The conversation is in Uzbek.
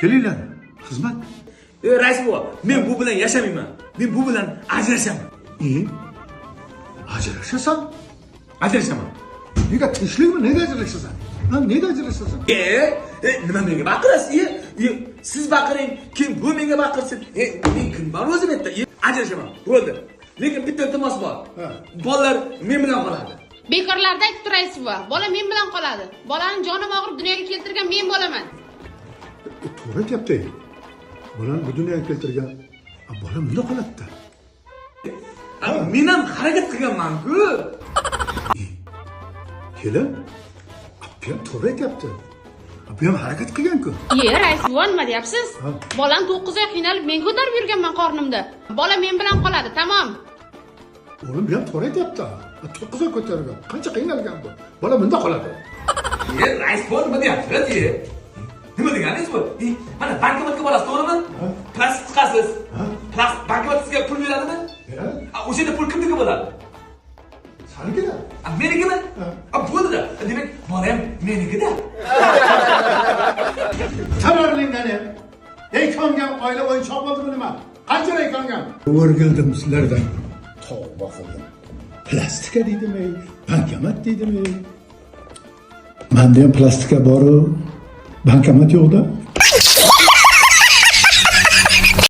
Kelinglar, xizmat. Rais buva, men bu bilan yashamayman. Men bu bilan ajrashaman. E? Ajrashasan? Ajrashaman. Nega, tinchlikmi? Nega ajrashasan? Ha, nega ajrashasan? Nima menga baqirasiz? Siz baqiring, keyin bu menga baqirsin. Men kim bor o'zim yerda? Ajrashaman. Bo'ldi. Lekin bitta iltimos bor. Ha. Bolalar men bilan qoladi. Bekorlarda aytib turaysiz buva. Bola men bilan qoladi. Bolani jonim og'rib dunyoga keltirgan men bo'laman. To'g'ri aytyapti. Bolani bu dunyoga keltirgan. A, bola bunda qoladi-da. Ha, men ham harakat qilganman-ku. Kelin, a, bu ham to'g'ri aytyapti. A, bu ham harakat qilgan-ku. Ye, rais buva, nima deyapsiz? Ha. Bolani 9 oy qiynalib men ko'tarib yurganman qornimda. Bola men bilan qoladi, tamom. O'g'lim, bu ham to'g'ri aytyapti. A, 9 oy ko'targan. Qancha qiynalgan bu. Bola bunda qoladi. Rais buva, nima deyapsiz? Nima deganingiz bu? Mana bankomatga borasiz, to'g'rimi? Plastik chiqasiz. Ha. Plastik bankomat sizga pul beradimi? Beradi. A, o'sha yerda pul kimniki bo'ladi? Sanikida. A, menikimi? Ha. A, bo'ldi-da. Demak, bola ham menikida. Tararlingani. Ey kongan oila o'yinchoq bo'ldimi nima? Qancha kongan? O'rgildim sizlardan. Tavba qildim. Plastika deydimi? Bankomat deydimi? Menda ham plastika bor-u, bankomat yo'q-da.